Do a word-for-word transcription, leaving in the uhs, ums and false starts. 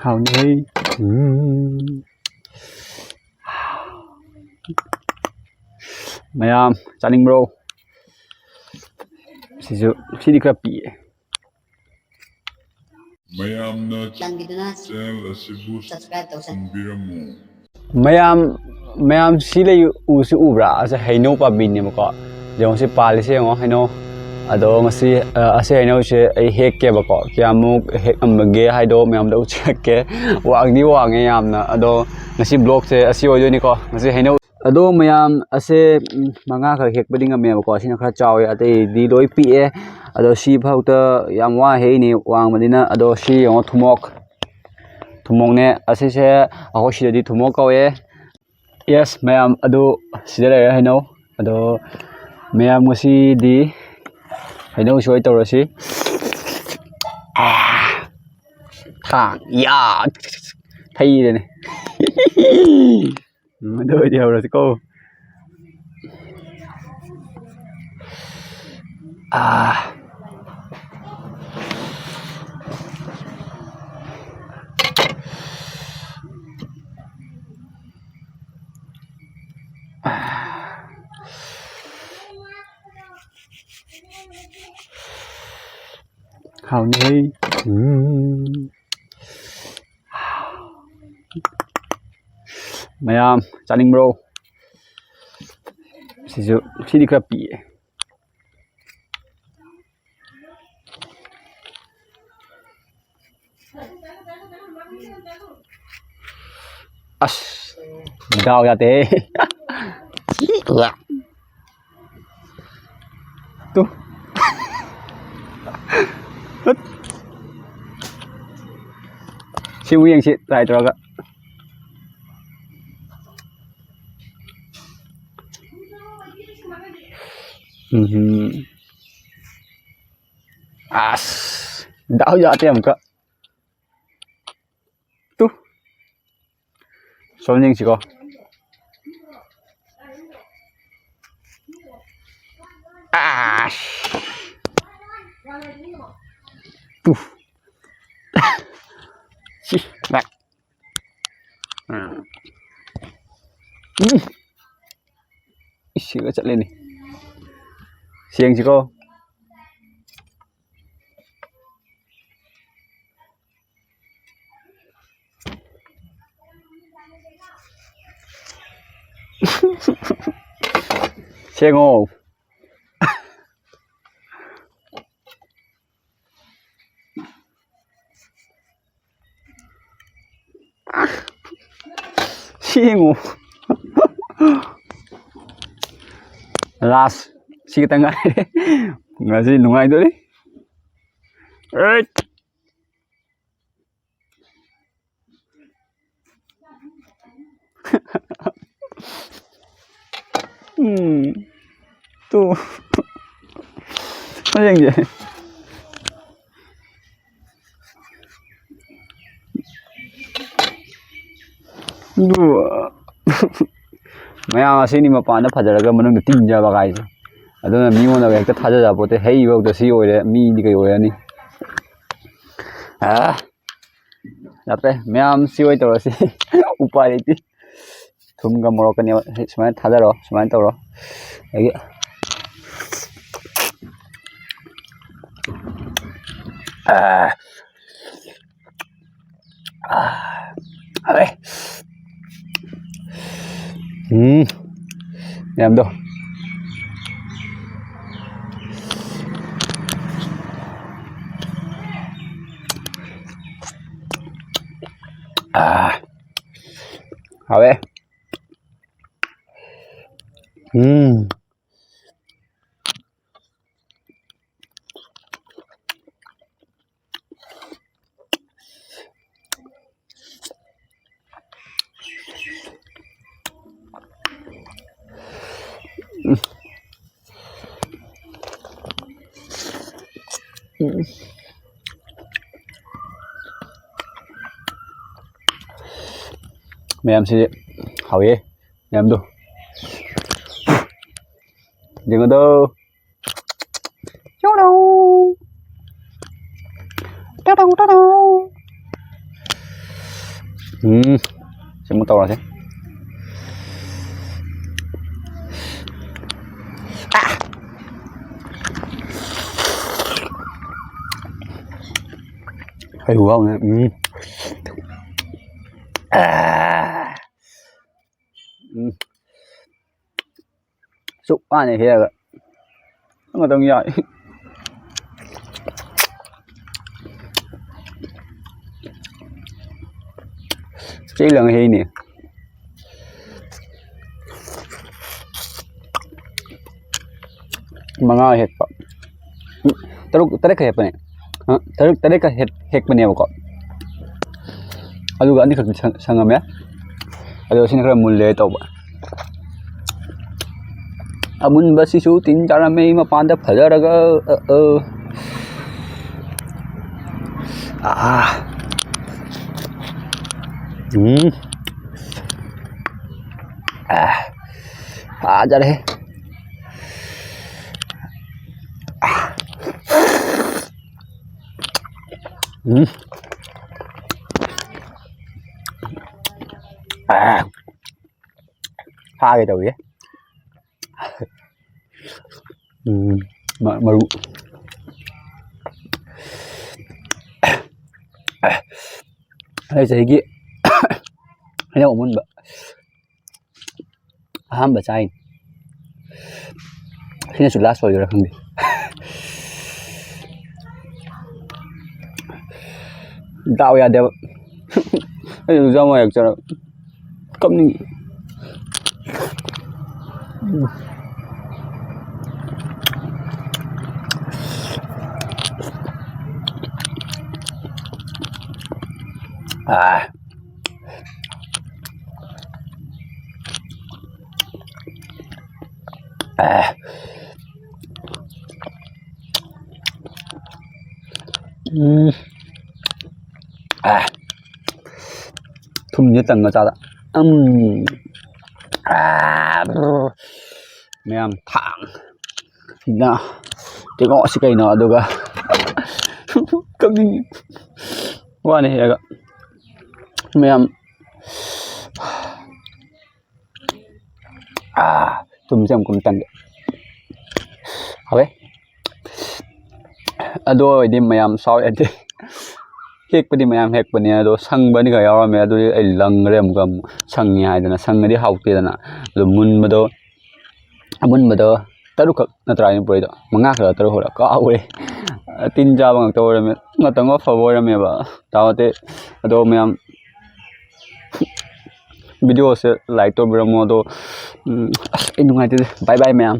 ꯍꯥꯎꯅꯤ꯫ ꯎꯝ꯫ ꯃꯌꯥꯝ ꯆꯥꯅꯤꯡꯕ꯭ꯔꯣ? ꯁꯤꯁꯨ, ꯁꯤꯗꯤ ꯈꯔ ꯄꯤꯛꯑꯦ꯫ ꯃꯌꯥꯝꯅ ꯆꯥꯟꯕꯤꯗꯨꯅ channel ꯑꯁꯤꯕꯨ subscribe ꯇꯧꯁꯟꯕꯤꯔꯝꯃꯨ꯫ ꯃꯌꯥꯝ, ꯃꯌꯥꯝ ꯁꯤ ꯂꯩ, ꯎꯁꯤ ꯎꯕ꯭ꯔꯥ? ꯑꯁꯤ ꯍꯩꯅꯧ ꯄꯥꯝꯕꯤꯅꯦꯕꯀꯣ꯫ ꯌꯦꯡꯉꯣ, ꯁꯤ ꯄꯥꯜꯂꯤꯁꯦ ꯌꯦꯡꯉꯣ, ꯍꯩꯅꯧ꯫ ꯑꯗꯣ ꯉꯁꯤ, ꯑ, ꯑꯁꯤ ꯍꯩꯅꯧꯁꯦ ꯑꯩ ꯍꯦꯛꯀꯦꯕꯀꯣ꯫ ꯀꯌꯥꯃꯨꯛ ꯍꯦꯛꯑꯝꯕꯒꯦ ꯍꯥꯏꯗꯣ ꯃꯌꯥꯝꯗ ꯎꯠꯆꯔꯛꯀꯦ꯫ ꯋꯥꯡꯗꯤ ꯋꯥꯡꯉꯦ ꯌꯥꯝꯅ꯫ ꯑꯗꯣ ꯉꯁꯤ vlogꯁꯦ ꯑꯁꯤ ꯑꯣꯏꯗꯣꯏꯅꯤꯀꯣ꯫ ꯉꯁꯤ ꯍꯩꯅꯧ꯫ ꯑꯗꯣ ꯃꯌꯥꯝ ꯑꯁꯦ, ꯎꯝ, ꯃꯉꯥ ꯈꯛ ꯍꯦꯛꯄꯗꯤ ꯉꯝꯃꯦꯕꯀꯣ꯫ ꯁꯤꯅ ꯈꯔ ꯆꯥꯎꯋꯦ, ꯑꯇꯩꯗꯤ ꯂꯣꯏ ꯄꯤꯛꯑꯦ꯫ ꯑꯗꯣ ꯁꯤ ꯐꯥꯎꯗ ꯌꯥꯝ ꯋꯥꯅ ꯍꯦꯛꯏꯅꯤ, ꯋꯥꯡꯕꯅꯤꯅ꯫ ꯑꯗꯣ ꯁꯤ ꯌꯦꯡꯉꯣ, ꯊꯨꯝꯃꯣꯛ꯫ ꯊꯨꯝꯃꯣꯛꯅꯦ꯫ ꯑꯁꯤꯁꯦ ꯑꯩꯈꯣꯏ ꯁꯤꯗꯗꯤ ꯊꯨꯝꯃꯣꯛ ꯀꯧꯋꯦ꯫ Yes, ꯃꯌꯥꯝ, ꯑꯗꯨ ꯁꯤꯗ ꯂꯩꯔꯦ ꯍꯩꯅꯧ꯫ ꯑꯗꯣ ꯃꯌꯥꯝ, ꯉꯁꯤꯗꯤ ꯍꯩꯅꯧ ꯁꯣꯏ ꯇꯧꯔꯁꯤ꯫ ꯑꯥ, ꯊꯥꯡ, ꯌꯥ, ꯊꯩꯔꯦꯅꯦ꯫ ꯎꯝ, ꯑꯗꯨ ꯑꯣꯏꯗꯤ ꯍꯧꯔꯁꯤꯀꯣ꯫ ꯑꯥ꯫ ꯍꯥꯎꯅꯤ꯫ ꯎꯝ꯫ ꯃꯌꯥꯝ ꯆꯥꯅꯤꯡꯕ꯭ꯔꯣ? ꯁꯤꯁꯨ, ꯁꯤꯗꯤ ꯈꯔ ꯄꯤꯛꯑꯦ꯫ ꯑꯁ, ꯗꯥꯎ ꯌꯥꯗꯦ꯫ ꯇꯨ꯫ ꯁꯤ ꯑꯃꯨꯛ ꯌꯦꯡꯁꯤ, try ꯇꯧꯔꯒ꯫ ꯎꯝ꯫ ꯑꯁ, ꯗꯥꯎ ꯌꯥꯗꯦ ꯑꯃꯨꯛꯀ꯫ ꯇꯨ꯫ ꯁꯣꯝ ꯌꯦꯡꯁꯤꯀꯣ꯫ ꯑꯁ꯫ ꯇꯨ꯫ ꯁꯤ꯫ ꯎꯝ꯫ ꯏꯁ, ꯁꯤꯒ ꯆꯠꯂꯦꯅꯦ꯫ ꯁꯦꯡꯁꯤꯀꯣ꯫ ꯁꯦꯡꯉꯣ꯫ ꯁꯦꯡꯉꯣ꯫ ꯂꯥꯁ꯫ ꯁꯤ ꯈꯛꯇꯪ ꯉꯥꯏꯔꯦ꯫ ꯉꯁꯤ ꯅꯨꯡꯉꯥꯏꯗꯣꯔꯤ꯫ ꯑꯩꯠ꯫ ꯎꯝ꯫ ꯇꯨ꯫ ꯌꯦꯡꯁꯦ꯫ ꯑꯗꯨ ꯃꯌꯥꯝ ꯑꯁꯤꯅꯤ ꯃꯄꯥꯟꯗ ꯐꯖꯔꯒ ꯃꯅꯨꯡꯗ ꯇꯤꯟꯖꯕ ꯀꯥꯏꯁꯦ꯫ ꯑꯗꯨꯅ ꯃꯤꯉꯣꯟꯗꯒ ꯍꯦꯛꯇ ꯊꯥꯖꯖꯕ ꯄꯣꯠꯇꯦ꯫ ꯍꯩ ꯐꯥꯎꯗ ꯁꯤ ꯑꯣꯏꯔꯦ, ꯃꯤꯗꯤ ꯀꯩ ꯑꯣꯏꯔꯅꯤ? ꯑꯥ, ꯌꯥꯗ꯭ꯔꯦ꯫ ꯃꯌꯥꯝ ꯁꯤ ꯑꯣꯏ ꯇꯧꯔꯁꯤ꯫ ꯎꯄꯥꯏ ꯂꯩꯇꯦ꯫ ꯊꯨꯝꯒ ꯃꯣꯔꯣꯛꯀꯅꯦꯕ꯫ ꯁꯨꯃꯥꯏꯅ ꯊꯥꯗꯔꯣ, ꯁꯨꯃꯥꯏꯅ ꯇꯧꯔꯣ꯫ ꯑꯗꯒꯤ, ꯑꯥ, ꯑꯥ, ꯑꯔꯦ꯫ ꯎꯝ, ꯃꯌꯥꯝꯗꯣ꯫ ꯑꯥ, ꯍꯥꯎꯋꯦ꯫ ꯎꯝ꯫ ꯃꯌꯥꯝꯁꯤ ꯍꯥꯎꯋꯦ꯫ ꯃꯌꯥꯝꯗꯣ ꯌꯦꯡꯉꯗꯣ꯫ ꯇꯥꯗꯧ, ꯇꯥꯗꯧ꯫ ꯎꯝ, ꯁꯤꯃꯨꯛ ꯇꯧꯔꯁꯦ꯫ ꯍꯩ ꯋꯥꯎꯅꯦ꯫ ꯎꯝ꯫ ꯑꯥ꯫ ꯎꯝ꯫ ꯁꯨꯛ ꯋꯥꯅ ꯍꯦꯛꯑꯒ ꯉꯥꯛꯇꯪ ꯌꯥꯏ꯫ ꯆꯩ ꯂꯪ ꯍꯦꯛꯏꯅꯦ꯫ ꯃꯉꯥ ꯍꯦꯛꯄ꯫ ꯇꯔꯨꯛ, ꯇꯔꯦꯠ ꯈꯛ ꯍꯦꯛꯄꯅꯦ꯫ ꯑ, ꯇꯔꯨꯛ, ꯇꯔꯦꯠ ꯈꯛ ꯍꯦꯛ-, ꯍꯦꯛꯄꯅꯦꯕꯀꯣ꯫ ꯑꯗꯨꯒ ꯑꯅꯤꯈꯛꯇꯤ ꯁꯪ-, ꯁꯪꯉꯝꯃꯦ꯫ ꯑꯗꯣ ꯁꯤꯅ ꯈꯔ ꯃꯨꯜꯂꯦ ꯇꯧꯕ꯫ ꯑꯃꯨꯟꯕꯁꯤꯁꯨ ꯇꯤꯟ ꯆꯥꯔꯝꯃꯦ ꯃꯄꯥꯟꯗ ꯐꯖꯔꯒ꯫ ꯑ, ꯑ꯫ ꯑꯥ꯫ ꯎꯝ꯫ ꯑꯥ꯫ ꯐꯖꯔꯦꯍꯦ꯫ ꯎꯝ꯫ ꯑꯥ꯫ ꯐꯥꯒꯦ ꯇꯧꯏ꯫ ꯎꯝ, ꯃ-, ꯃꯔꯨ꯫ ꯑꯩ ꯆꯍꯤꯒꯤ ꯍꯩꯅꯧ ꯑꯃꯨꯟꯕ ꯑꯍꯥꯟꯕ ꯆꯥꯏꯅꯤ꯫ ꯁꯤꯅꯁꯨ last ꯑꯣꯏꯗꯣꯏꯔꯥ ꯈꯪꯗꯦ꯫ ꯗꯥꯎ ꯌꯥꯗꯦꯕ꯫ ꯑꯩ ꯑꯗꯨ ꯌꯥꯝ ꯋꯥꯏꯔꯛꯆꯔꯕ꯫ ꯀꯞꯅꯤꯡꯉꯤ꯫ ꯎꯝ꯫ ꯑꯥ꯫ ꯑꯥ꯫ ꯎꯝ꯫ ꯑꯥ꯫ ꯊꯨꯝꯁꯦ ꯇꯪꯉ ꯆꯥꯗ꯫ ꯎꯝ꯫ ꯑꯥ꯫ ꯃꯌꯥꯝ ꯊꯥꯡ꯫ ꯁꯤꯅ ꯇꯦꯡꯉꯣꯛ ꯑꯁꯤ ꯀꯩꯅꯣ? ꯑꯗꯨꯒ ꯀꯛꯅꯤꯡꯉꯤ꯫ ꯋꯥꯅ ꯍꯦꯛꯑꯒ꯫ ꯃꯌꯥꯝ꯫ ꯑꯥ, ꯊꯨꯝꯁꯦ ꯑꯃꯨꯛ ꯇꯪꯒꯦ꯫ ꯍꯥꯎꯋꯦ꯫ ꯑꯗꯨ ꯑꯣꯏꯔꯗꯤ ꯃꯌꯥꯝ ꯁꯥꯎ ꯌꯥꯗꯦ꯫ ꯍꯦꯛꯄꯗꯤ ꯃꯌꯥꯝ ꯍꯦꯛꯄꯅꯦ, ꯑꯗꯣ ꯁꯪꯕ ꯑꯅꯤꯈꯛ ꯌꯥꯎꯔꯝꯃꯦ꯫ ꯑꯗꯨꯗꯤ ꯑꯩ ꯂꯪꯈ꯭ꯔꯦ ꯑꯃꯨꯛꯀ꯫ ꯑꯃꯨꯛ ꯁꯪꯉꯤ ꯍꯥꯏꯗꯅ, ꯁꯪꯉꯗꯤ ꯍꯥꯎꯇꯦꯗꯅ꯫ ꯑꯗꯣ ꯃꯨꯟꯕꯗꯣ, ꯑꯃꯨꯟꯕꯗꯣ ꯇꯔꯨꯛꯈꯛ ꯅꯠꯇ꯭ꯔꯥ ꯑꯩꯅ ꯄꯨꯔꯛꯏꯗꯣ? ꯃꯉꯥ ꯈꯛ ꯇꯔꯨꯛ ꯈꯛ ꯀꯥꯎꯔꯦ꯫ ꯇꯤꯟ ꯆꯥꯕ ꯉꯥꯛꯇ ꯑꯣꯏꯔꯝꯃꯦ꯫ ꯉꯥꯛꯇꯪ ꯑꯐꯕ ꯑꯣꯏꯔꯝꯃꯦꯕ꯫ ꯇꯥꯃꯣ ꯑꯇꯩ, ꯑꯗꯣ ꯃꯌꯥꯝ videoꯁꯦ like ꯇꯧꯕꯤꯔꯝꯃꯣ꯫ ꯑꯗꯣ, ꯎꯝ, ꯑꯁ, ꯑꯩ ꯅꯨꯡꯉꯥꯏꯇꯦꯗ꯫ Bye bye ꯃꯌꯥꯝ꯫